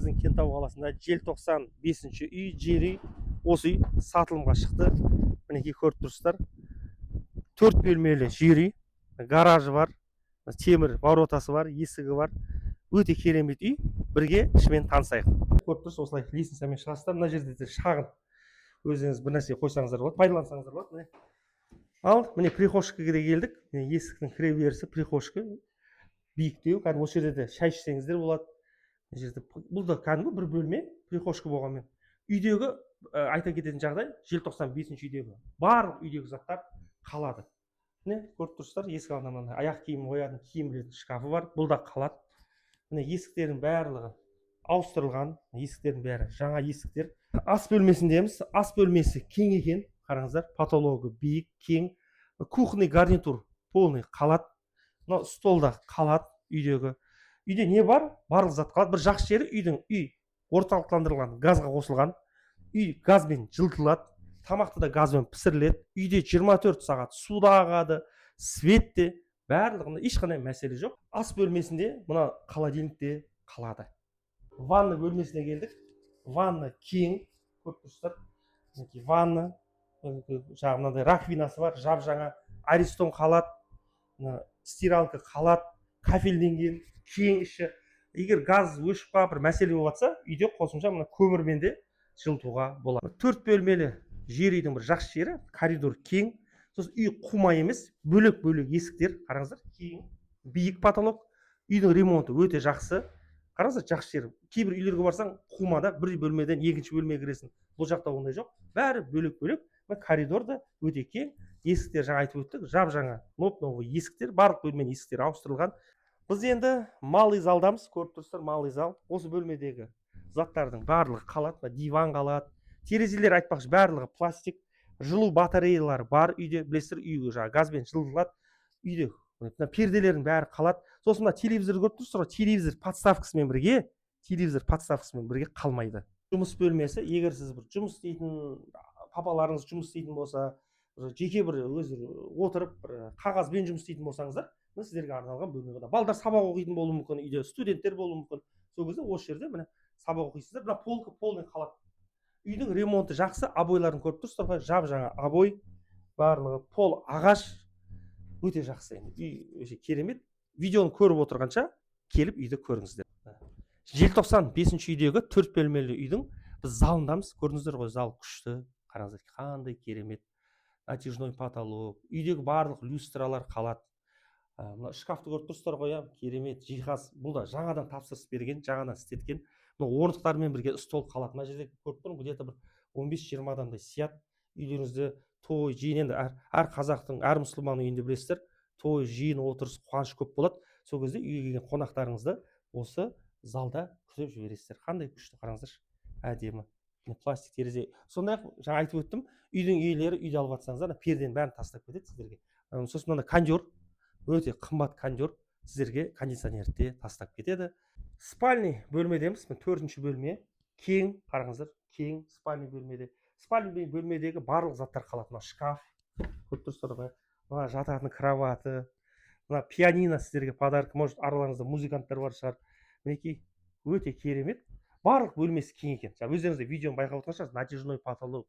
Біздің Кентау қаласында Желтоқсан, бесінші үй, жер үй. Осы үй сатылымға шықты. Мінекей, көріп тұрсыздар, төрт бөлмелі жер үй, гаражы бар, темір воротасы бар, есігі бар. Өте керемет үй. Бірге ішімен танысайық. Көріп тұрсыз, осылай лестницамен шығасыздар. Мына жерде де шағын өздеріңіз бір нәрсе қойсаңыздар болады, пайдалансаңыздар болады. Міне, ал міне, прихожкаға да келдік. Міне, есіктің кіре берісі прихожка, биіктеу. Кәдімгі осы жерде де шай ішсеңіздер болады. Мына жерде бұл да кәдімгі бір бөлме, прихожка болғанмен. Үйдегі айта кететін жағдай: Желтоқсан, бесінші үйдегі барлық үйдегі заттар қалады. Міне, көріп тұрсыздар, есік алдында мынандай аяқ киім қоятын, киім ілетін шкафы бар, бұл да қалады. Міне, есіктердің барлығы ауыстырылған, есіктердің бәрі жаңа есіктер. Ас бөлмесіндеміз. Ас бөлмесі кең екен, қараңыздар, потологы биік, кең. Кухонный гарнитур полный қалады, мынау стол да қалады. Үйдегі, үйде не бар, барлық зат қалады. Бір жақсы жері, үйдің, үй орталықтандырылған газға қосылған, үй газбен жылытылады, тамақты да газбен пісіріледі. Үйде 24 сағат су да ағады, свет те, барлығында ешқандай мәселе жоқ. Ас бөлмесінде мына холодильник те қалады. Ванна бөлмесіне келдік. Ванна кең, көріп тұрсыздар. Мінекей, ванна жаңағы мынандай раковинасы бар, жап жаңа Аристон қалады, мына стиралка қалады, кафельденген, кең іші. Егер газ өшіп қалып, бір мәселе болып жатса, үйде қосымша мына көмірмен де жылытуға болады. Төрт бөлмелі жер үйдің бір жақсы жері: коридор кең, сосын үй қума емес, бөлек бөлек есіктер. Қараңыздар, кең, биік потолок. Үйдің ремонты өте жақсы. Қараңыздар, жақсы жері, кейбір үйлерге барсаң, қумада бір бөлмеден екінші бөлмеге кіресің. Бұл жақта ондай жоқ, бәрі бөлек бөлек. Мына коридор да өте кең. Есіктер, жаңа айтып өттік, жап жаңа, новый новый есіктер, барлық бөлменің есіктері ауыстырылған. Біз енді малый залдамыз. Көріп тұрсыздар, малый зал. Осы бөлмедегі заттардың барлығы қалады. Мына диван қалады. Терезелер, айтпақшы, барлығы пластик. Жылу батареялары бар үйде, білесіздер, үйге жаңағы газбен жылытылады. Үйде мына перделердің бәрі қалады. Сосын мына телевизор көріп тұрсыздар ғой, телевизор подставкасымен бірге, телевизор подставкасымен бірге қалмайды. Жұмыс бөлмесі. Егер сіз бір жұмыс істейтін, папаларыңыз жұмыс істейтін болса, бір жеке бір өзі отырып, бір қағазбен жұмыс істейтін болсаңыздар, міне, сіздерге арналған бөлме бар. Балдар сабақ оқитын болуы мүмкін, үйде студенттер болуы мүмкін. Сол кезде осы жерде, міне, сабақ оқисыздар. Мына полка полный қалады. Үйдің ремонты жақсы. Обойларын көріп тұрсыздар ғой, жап жаңа обой, барлығы пол ағаш, өте жақсы. Енді үй өте керемет. Видеоны көріп отырғанша, келіп үйді көріңіздер. Желтоқсан, бесінші үйдегі төрт бөлмелі үйдің біз залындамыз. Көрдіңіздер ғой, зал күшті. Қараңыздар, қандай керемет натяжной потолок. Үйдегі барлық люстралар қалады. Мына шкафты көріп тұрсыздар ғой, иә, керемет жиһаз. Бұл да жаңадан тапсырыс берген, жаңадан істеткен. Мына орындықтармен бірге стол қалады. Мына жерде көріп тұрмын, где то бір 15-20 адамдай сияды. Үйлеріңізде той, жиын, енді әр қазақтың, әр мұсылманның үйінде, білесіздер, той, жиын, отырыс, қуаныш көп болады. Сол кезде үйге келген қонақтарыңызды осы залда күтіп жібересіздер. Қандай күшті, қараңыздаршы, әдемі. Міне, пластик терезе. Сондай ақ жаңа айтып өттім, үйдің иелері үйді алып жатсаңыздар, ана перденің бәрін тастап кетеді сіздерге. Сосын мынандай кондер, өте қымбат кондер, сіздерге кондиционерді де тастап кетеді. Спальный бөлмедеміз. Міне, төртінші бөлме, кең, қараңыздар, кең спальный бөлмеде. Спальный бөлмедегі барлық заттар қалады. Мына шкаф көріп тұрсыздар ғой, мына жататын кроваты, мына пианино сіздерге подарок. Может, араларыңызда музыканттар бар шығар. Мінекей, өте керемет, барлық бөлмесі кең екен. Жаңа өздеріңіз де видеоны байқап отырған шығарсыз, натяжной потолок,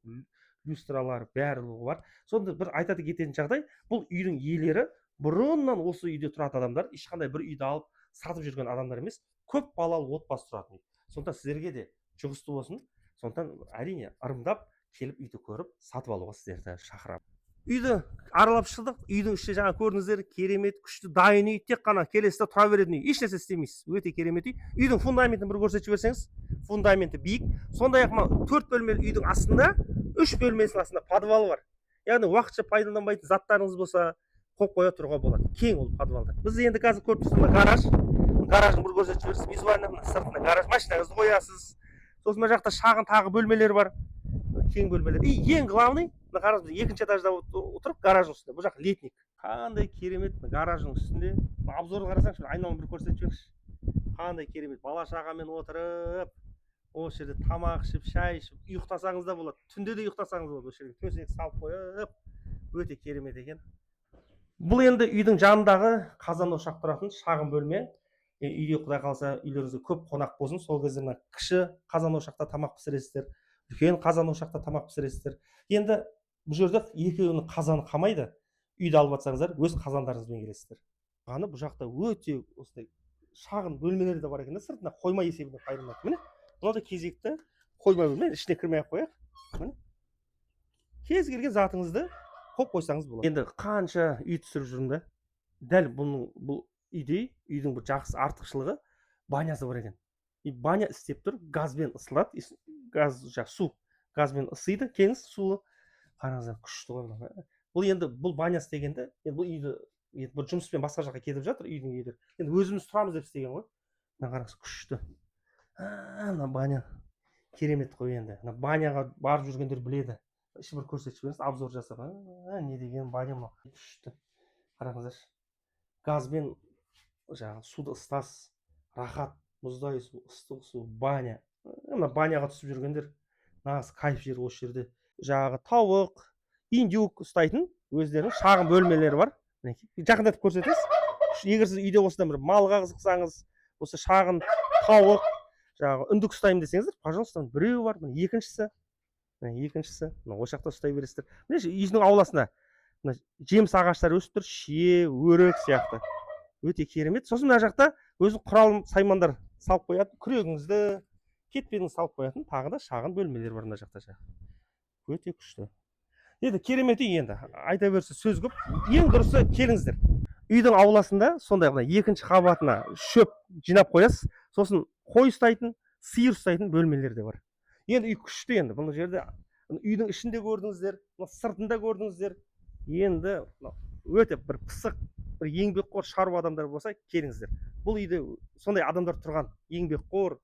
люстралар, барлығы бар. Сонда бір айта кететін жағдай: бұл үйдің иелері бұрыннан осы үйде тұратын адамдар, ешқандай бір үйді алып сатып жүрген адамдар емес, көп балалы отбасы тұратын үй. Сондықтан сіздерге де жұғысты болсын. Сондықтан, әрине, ырымдап келіп, үйді көріп, сатып алуға сіздерді шақырамын. Үйді аралап шықтық. Үйдің іші, жаңа көрдіңіздер, керемет, күшті, дайын үй. Тек қана келесіз де, тұра беретін үй, ешнәрсе істемейсіз. Өте керемет үй. Үйдің фундаментін бір көрсетіп жіберсеңіз. Фундаменті биік. Сондай ақ мына төрт бөлмелі үйдің астында, үш бөлмесінің астында подвалы бар, яғни уақытша пайдаланбайтын заттарыңыз болса, қойып қоя тұруға болады. Кең ол подвалда. Біз енді қазір көріп тұрсыз, мына гараж. Гаражын бір көрсетіп жіберсіз визуально. Мына сыртында гараж, машинаңызды қоясыз. Сосын мына жақта шағын тағы бөлмелер бар, кең бөлмелер. И ең главный, мына қараңыз, біз екінші этажда отырып, гараждың үстінде. Бұл жақ летник. Қандай керемет, мына гараждың үстінде. Обзорды қарасаңшы, бір айналаны бір көрсетіп жіберіңізші. Қандай керемет, бала шағамен отырып, осы жерде тамақ ішіп, шай ішіп, ұйықтасаңыз да болады. Түнде де ұйықтасаңыз болады осы жерге төсек салып қойып. Өте керемет екен. Бұл енді үйдің жанындағы қазан ошақ тұратын шағын бөлме. Үйде, құдай қаласа, үйлеріңізде көп қонақ болсын, сол кезде мына кіші қазан ошақта тамақ пісіресіздер, үлкен қазан ошақта тамақ пісіресіздер. Енді бұл жерде екеуінің қазаны қалмайды. Үйді алып жатсаңыздар, өз қазандарыңызбен келесіздер. Ғаны бұл жақта өте осындай шағын бөлмелер де бар екен да, сыртына қойма есебінде пайдаланады. Міне, мынау да кезекті қойма бөлме. Ішіне кірмей ақ қояйық. Міне, кез келген затыңызды қойып қойсаңыз болады. Енді қанша үй түсіріп жүрмін да, дәл бұның, бұл үйдей үйдің бір жақсы артықшылығы — банясы бар екен. И баня істеп тұр, газбен ысылады, газ, жаңағы су газбен ысиды. Келіңіз, суы, қараңыздар, күшті ғой мынау. Бұл енді, бұл баня істегенде, енді бұл үйді енді бір жұмыспен басқа жаққа кетіп жатыр үйдің иелері, енді өзіміз тұрамыз деп істеген ғой. Мына қараңыз, күшті. Мына баня керемет қой. Енді мына баняға барып жүргендер біледі. Ішін бір көрсетіп жіберіңіз, обзор жасап. Не деген баня мынау, күшті, қараңыздаршы. Газбен жаңағы суды ысытасыз, рахат, мұздай су, ыстық су, баня. Мына баняға түсіп жүргендер, нағыз кайф жер осы жерде. Жаңағы тауық, индюк ұстайтын өздерінің шағын бөлмелері бар. Мінекей, жақындатып көрсетесіз. Егер сіз үйде осыдан бір малға қызықсаңыз, осы шағын тауық, жаңағы үндік ұстаймын десеңіздер, пожалуйста, біреуі бар. Міне, екіншісі, міне, екіншісі. Мына осы жақта ұстай бересіздер. Міне, үйдің ауласында мына жеміс ағаштары өсіп тұр, шие, өрік сияқты, өте керемет. Сосын мына жақта өзінің құрал саймандар салып қоятын, күрегіңізді, кетпеніңізді салып қоятын тағы да шағын бөлмелер бар мына жақта жаңағы. Өте күшті енді, керемет үй. Енді айта берсе, сөз көп. Ең дұрысы — келіңіздер. Үйдің ауласында сондай мына екінші қабатына шөп жинап қоясыз. Сосын қой ұстайтын, сиыр ұстайтын бөлмелер де бар. Енді үй күшті. Енді бұл жерде үйдің ішінде көрдіңіздер, мына сыртында көрдіңіздер. Енді мынау өте бір пысық, бір еңбекқор шаруа адамдар болса, келіңіздер. Бұл үйде сондай адамдар тұрған: еңбекқор,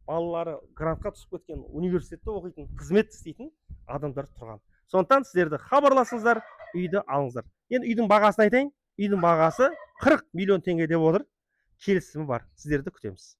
балалары грантқа түсіп кеткен, университетте оқитын, қызмет істейтін адамдар тұрған. Сондықтан сіздерді хабарласыңыздар, үйді алыңыздар. Енді үйдің бағасын айтайын. Үйдің бағасы 40 миллион теңге деп отыр, келісімі бар. Сіздерді күтеміз.